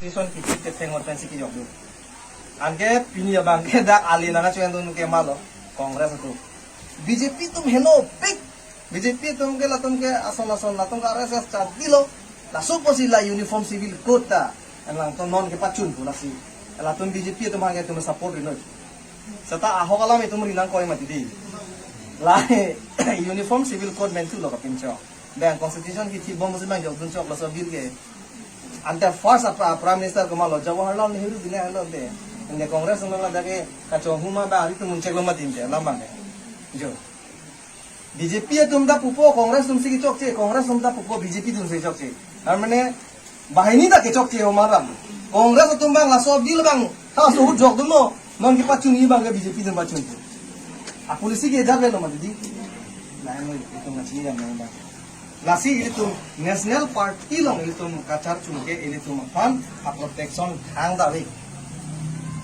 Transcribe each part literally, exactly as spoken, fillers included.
Constitution kithi ketheng or pensi kijok dun. Anke pini abang ke dak ali nanga chuen dun ke malo Congress atum. B J P atum henopik. B J P atum ke latum ke ason ason latum ke R S S chadilo. Laso apotsi la Uniform Civil Code ta. An alangtum non kepachun pu lasi. Latum B J P atum hangke atum support rinoi. Seta ahok alam itum rinang koi mati di. La Uniform Civil Code mentu lo kapinchok. Bang constitution kithi bom si bang jok dun chok laso bill ke. Ante first apa Prime Minister ke malo Jawaharlal Nehru bina lo de. Ante Congress nang la dake kachong huma ba ari tumun chek lo mati inte lambang ke. Jo. B J P atum ta pupo Congress atum si kechokche, Congress atum ta pupo B J P atum si kechokche. Armene bahini ta kechokche homaram. Congress atum bang laso bill bang ta so jok dun lo. Non kepachun-i bang ke B J P atum pachun. A policy ke jar lo mati di. Lain lo itum kachini yang bang. Lasi ilitum National Party along ilitum kacharchun ke ilitum aphan a protection thang dave.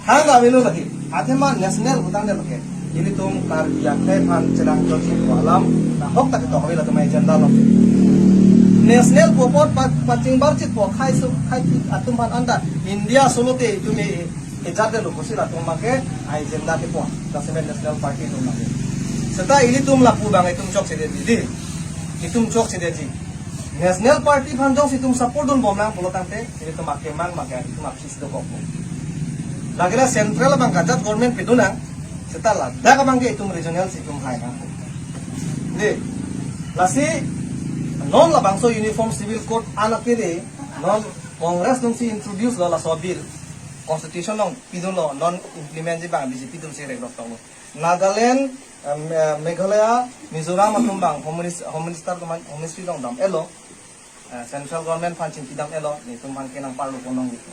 Thang dave lo lagi. Athema national putangte lagi. Ilitum Karbi akhei aphan chelang jongsi pu alam nahok ta ketok ave latum agenda lo. National pu apot pa-, pachingbar chit pu akhei aso akhei atum aphan anta India solo te itum e ejat de lo pusi latum abang ke agenda kepo. Daseme National Party atum abang ke. Seta ilitum lapu abang itum chokche detji. Itum chokche detji. National Party aphan jongsi itum support dun bom nang pulo tangte, ilitum akemang abang ke itum apsis dokok. Lagila central abang kajat government pidun nang, seta ladak abang ke itum regional si itum hai nang. De, lasi non labangso Uniform Civil Code an akere, non Congress atum si introduce lo laso bill. Constitution along pidun lo, non implement ji abang B J P atum si rek dokok lo. Nagaland, eh, Me-, Meghalaya, Mizoram atum abang Home Minis-, Home Minister atum, Home Ministry along dam-et lo. Eh, Central Government aphan chingki dam-et lo, netum aphan ke nang parlo ponong gitu.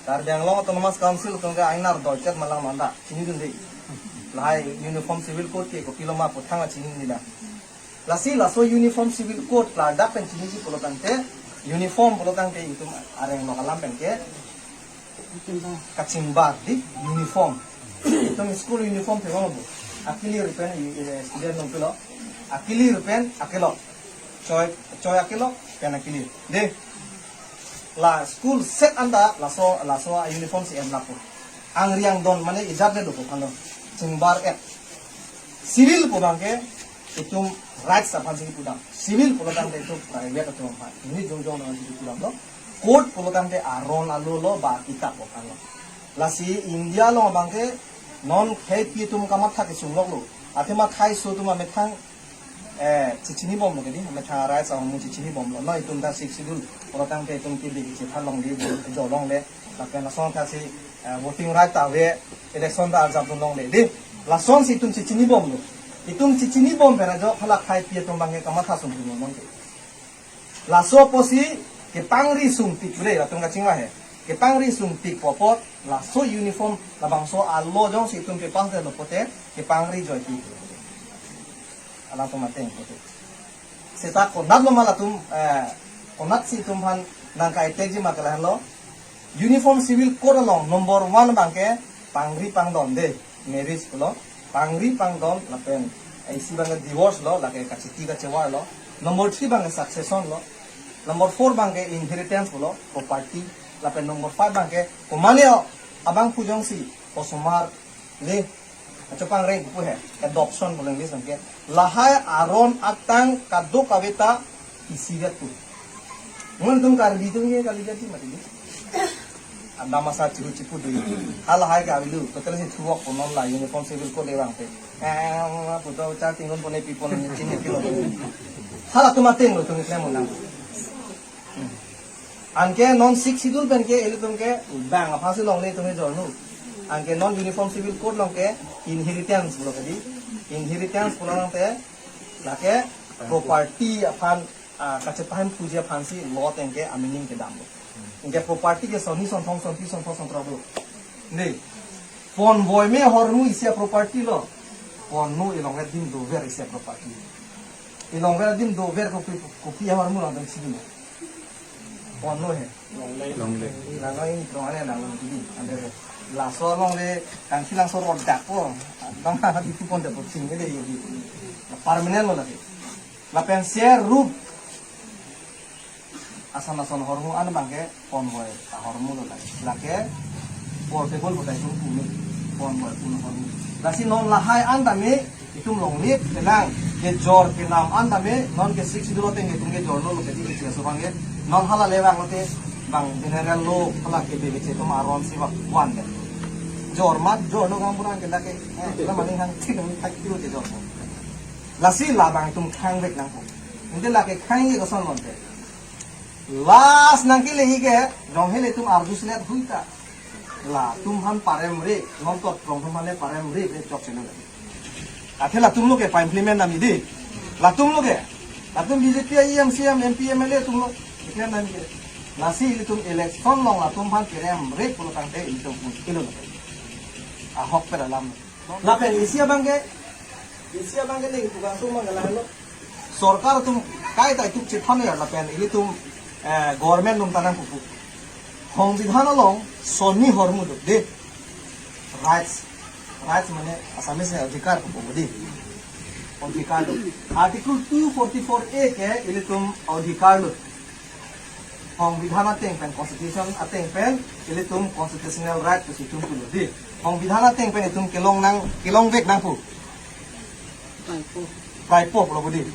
Karbi Anglong Autonomous Council atum ke ainar dolchet malang manda, chinidunde. Lahai Uniform Civil Code ke kopilo ma puthang la chinidunde. Lasi laso Uniform Civil Code ladak pen chiniji pulo tangte, uniform pulo tangte itum areng lo alam pen ke kachingbar di uniform. Itum school uniform theklong bo. Akilir pen, eh, student along pilo. Akilir pen akelok. Choi, choi akelok pen akilir. De. La school set anta laso, laso uniform si en lapu. Angri angdon mane ejat le dopo phano. Chingbar-et. Civil pu abang ke itum rights aphan si pudam. Civil pulo tangte itum private atum aphan. Ini jongjong nang si pudam lo. Code pulo tangte aron alo lo ba kitab aphan lo. Lasi India along abang ke non khei pi atum kamatha kesung lok lo. Athema khei aso atum amethang, eh, chechini bom lo ke di, amethang rights ahormu chechini bom lo. Non itum ta Sixth Schedule pulo tangte itum ke di kechethan longle, jo longle. Lapen lason ta si, eh, voting right ta ave, election ta arjap dun longle di. Lasonsi itum chechini bom lo. Itum chechini bom pen ajok hala khei pi atum abang ke kamatha sung dun non ke. Laso apotsi kepangri sungpik pu de, latum kachingvai he. Kepangri sungpik pu apot, laso uniform labangso alo jongsi itum pe-pass detlo pote, kepangri joipi. Alangtum ateng pote. Seta konat lo ma latum, eh, konatsi itum aphan nang ka-attack ji ma ke lahenlo. Uniform Civil Code along number one abang ke pangri pangdon de, marriage pulo. Pangri pangdon lapen isi abang ke divorce lo, lake kachiti kachevar lo. Number three abang ke succession lo. Number four abang ke inheritance pulo, property. Lapen number five abang ke komane abang pu jongsi osomar le achopangreng pu he, adoption pulo English abang ke. Lahai aron atang kadokave ta isivet pu. Mun tum Karbi atum ke kali jadi mati ni. Adam asa chiru chipu dui. Halahai ke avilu, total si thuwok po non la Uniform Civil Code le abang te. Eh, puto cha tingun pone pipon ni chini pilo. Halatum ateng lo tum iklem unang. Anke non Sixth Schedule pen ke ilitum ke bang aphansi longle itum ke jornu. Anke non Uniform Civil Code along ke inheritance pulo ke di. Inheritance pulo nang te lake property aphan, ah, kachepahemphuji aphansi law ateng ke a-meaning kedam lo. Anke property ke sonni sonthong sonti sonthong sonthrok lo. Ni. Ponvoime ahormu isi a-property lo. Ponno elongvet adim dover isi a-property. Elongvet adim dover kopi, kopi ahormu lo dong sini. Ponno he. Longle. Longle. Langlong ini throng ane langlong ini. Ante laso longle kangkilangso rodak po. Dong ha di tu pon de po sini de yo di. Permanent lo lagi. Lapen share rup. Ason ason ahormu an abangke convoy ahormu lo lake. Lake portable putai itum pumi convoy pun ahormu. Lasi non lahai an tame itum longle penang kejor kenam an tame non ke Sixth Schedule ateng itum kejor lo lo kedi kecil so abangke non hala le bang lote bang general lo hala ke bebe che itum aron si bak wan de. Jor mat jor lo gang pura ke lake. Eh, la maning hang thik hang thak tiu kejor. Lasi labang itum khang vek nangpo. Ante lake khang ye koson lonte. Last nangkele hi ke, jong hele itum arju silet hui ta. Latum aphan parem re, non tot rong atum aphan le parem re, re chok chelo. Athe latum lo ke pa-implement nami di. Latum lo ke. Latum B J P, E M, C M, M P, M L A atum lo. Implement nami ke. Lasi ilitum election along latum aphan kerem re pulo tangte ilitum pun. Ilo lo ke. Ahok pe alam. Lapen isi abangke, isi abangke ning tukang sung abangke lahelo. Sorkar atum kaita itum chethan ya lapen ilitum, eh, government atum ta nangpupo. Songbidhan along sonni ahormu do de. Rights, rights mane Assamese adhikar pupo de. Adhikar do. Article two forty-four A ke ilitum adhikar do. Songbidhan ateng pen, constitution ateng pen, ilitum constitutional right pusi itum pulo di. Songbidhan ateng pen itum kelong nang, kelong vek nangpo. Praipo. Praipo pulo di.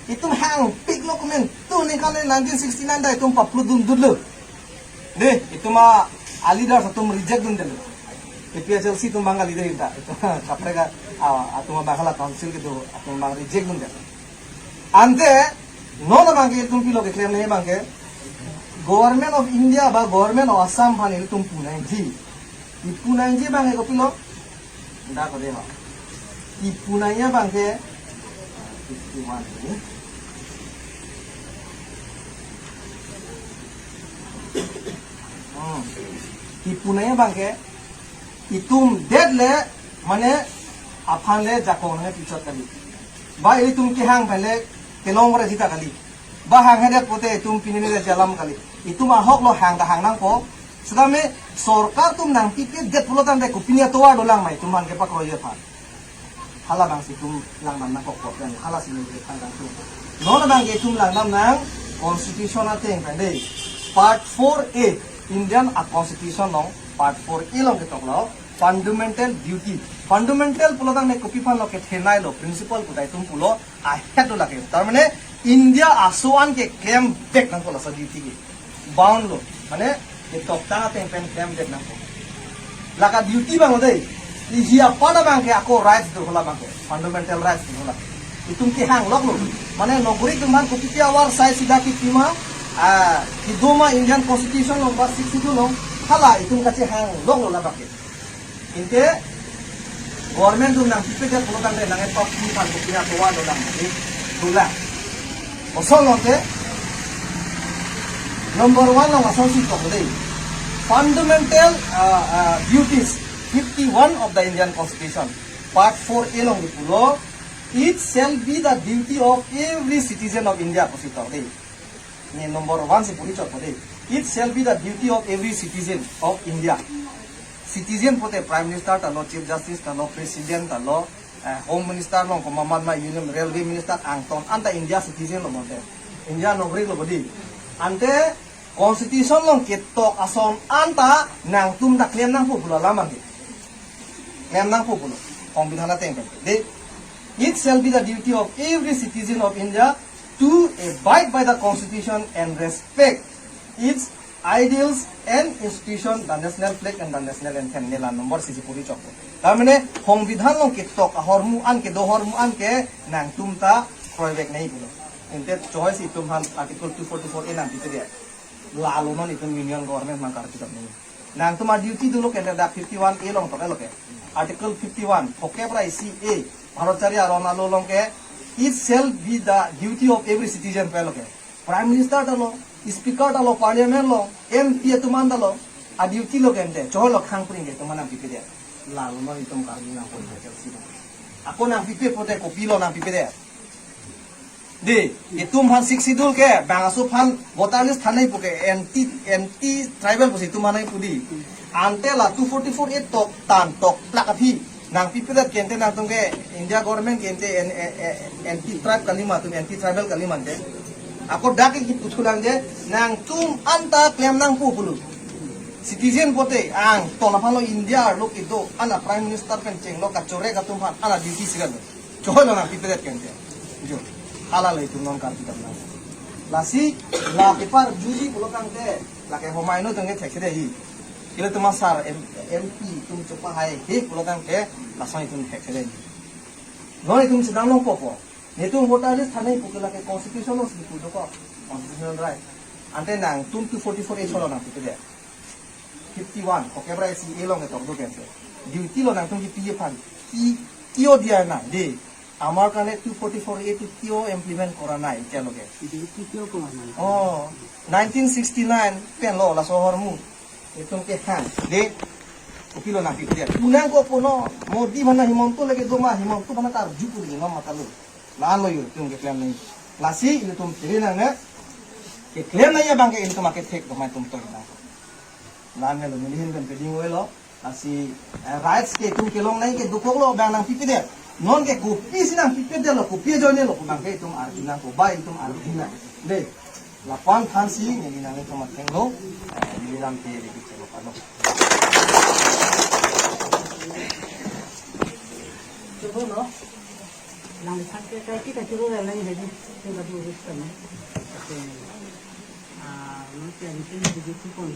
Itum hangpik lo komantu ningkan nineteen sixty-nine ta itum paplu dundunlo. Di, itum a, a leaders atum reject dundelo. A P H L C atum abang a leader ta. Itum kaprek a, a, atum abang hala council kedo, atum abang reject dundelo. Ante, non abangke itum pilo keklem ne abangke, Government of India ba Government of Assam aphan itum punangji. Ipunangji abangke kopilo? Dak kode ho. Ipunangji abangke fifty-one ni. Hmm. Ipunangji abangke itum det le mane aphan le jakong ne pichot kali. Ba itum kehang aphan le kelong ore jita kali. Ba hanghedet pote itum pini ne jalam kali. Itum ahok lo hang ta hang nangpo. Sudame sorkar atum nangpipedet pulo tangte kopine atovar dolang ma itum aphan kepakroi aphan. Hala abangsi itum langdam nangkok kok dan hala si nangkok kok dan itum. Non abangke itum langdam nang constitution ateng pen dei. Part four A, Indian a constitution along part four A along ketok lo fundamental duty. Fundamental pulo tangte kopi aphan lo kethenei lo, principle putai itum pulo ahet lo lake. Tar mane India aso an ke klem vek nangpo laso duty ke. Bound lo. Mane ketok tang ateng pen klem vek nangpo. Lake duty abang lo dei. Isi apar abangke ako rights do hala abangke. Fundamental rights do hala. Itum kehang lok lo. Mane nogrik atum aphan kopi pi awar sai sida kipima, ah, kedoma Indian Constitution along ba Sixth Schedule along. Hala itum kachehang lok lo la abangke. Ante government atum nangpipedet pulo tangte nang epak pi aphan kopine atovar dolang di dolang. Koson lonte number one along asonsi tok dei. Fundamental, uh, uh, duties fifty-one of the Indian Constitution, part four A along di pulo, "It shall be the duty of every citizen of India," pusi tok dei. Ni number one si puri chot pade. "It shall be the duty of every citizen of India." Citizen pote Prime Minister ta lo, Chief Justice ta lo, President ta lo, eh, Home Minister along komat ma Union Railway Minister angton anta India citizen lo mote. India nogrik lo bodi. Ante Constitution along ketok ason anta nangtum ta klem nangpo pulo alam abangke. Klem nangpo pulo. Songbidhan ateng pen. Dei, "It shall be the duty of every citizen of India to abide by the Constitution and respect its ideals and institution, the national flag and the national anthem." Ne la number isi si puri chot. Tar mane songbidhan along ketok ahormu an, kedo ahormu an ke nangtum ta kroivek nangji pulo. Ante choice itum aphan Article two forty-four A nangpipedet. Lalo non itum Union Government nangkarpi tap nangji. Nangtum a duty dolo ke dak fifty-one A along tok lo ke. Article fifty-one, phokep ra isi A, Bharat chari aron alo along ke, "It shall be the duty of every citizen," pu lo ke. Prime Minister ta lo, Speaker ta lo, Parliament lo, M P atum an ta lo, a duty lo ke ante, choi lo khang pring ke itum aphan nangpipedet. Lalo non itum Karbi nangkok kok si. Ako nangpipe pote kopilo nangpipedet. Dei, itum aphan Sixth Schedule ke, bang aso aphan voter list thanai pu ke, anti, anti tribal pusi itum aphan nai pu dei. Ante la two forty-four A tok tan tok plak aphi. Nangpipedet ke ante nangtum ke India government ke ante an-, a-, a-, anti tribe kalima atum, anti tribal kalima ante. Ako dak ke puthot lang je, nangtum anta klem nangpo pulo. Citizen pote angton aphan lo India arlo kedo, ana Prime Minister pen chenglo kachorek atum aphan, ana duty sigan. Choi lonang pipedet kente. Jo. Hala le itum non karpi dam nang. Lasi, la kepar juji pulo tangte, lake homai no tangke thekthedet hi. Ilitum asar M-, M P atum chopahai he pulo tangte, lason itum thekthedet. Non itum sedang nangpo po. Netum voter list thanai pu ke lake constitution lo si pu doko. Constitutional right. Ante nangtum two forty-four A solo nang pipedet. Fifty-one, okay, bra C A along ketok do kente. Duty lo nangtum kipi aphan. Ki, কিয় দিয়া নাই, de. আমাৰ কাৰণে two forty-four A টো কিয় implement কৰা নাই এতিয়ালৈকে? এইটো কিয় কৰা নাই? Oh, nineteen sixty-nine pen lo laso ahormu. Itum ke hang, de. Kopilo nang pipedet. Punang ko pono, Modi mana Himanta lake doma, Himanta mana karju puri no matalo. Lan lo yo, itum keklem nangji. Lasi, itum piri nang ne. Keklem nangji abang ke itum ake thek doma itum tor nang. Lan ne lo, nelihin kan peding oi lo. Lasi, eh, rights ke itum kelong nangji ke dokok lo, bang nang pipedet. Non ke kopisi nang pipedet lo, kopi ajoine lo, bang ke itum arju nang ko, ba itum arju nang. De, lapu-an thansi, neli nangtum athengno, eh, neli lam ke, neli ke lo pano. Coba no, lang than ke kai kita curu lang lagi, kita dulu kan. Oke. Ah, nanti yang itu begitu pun,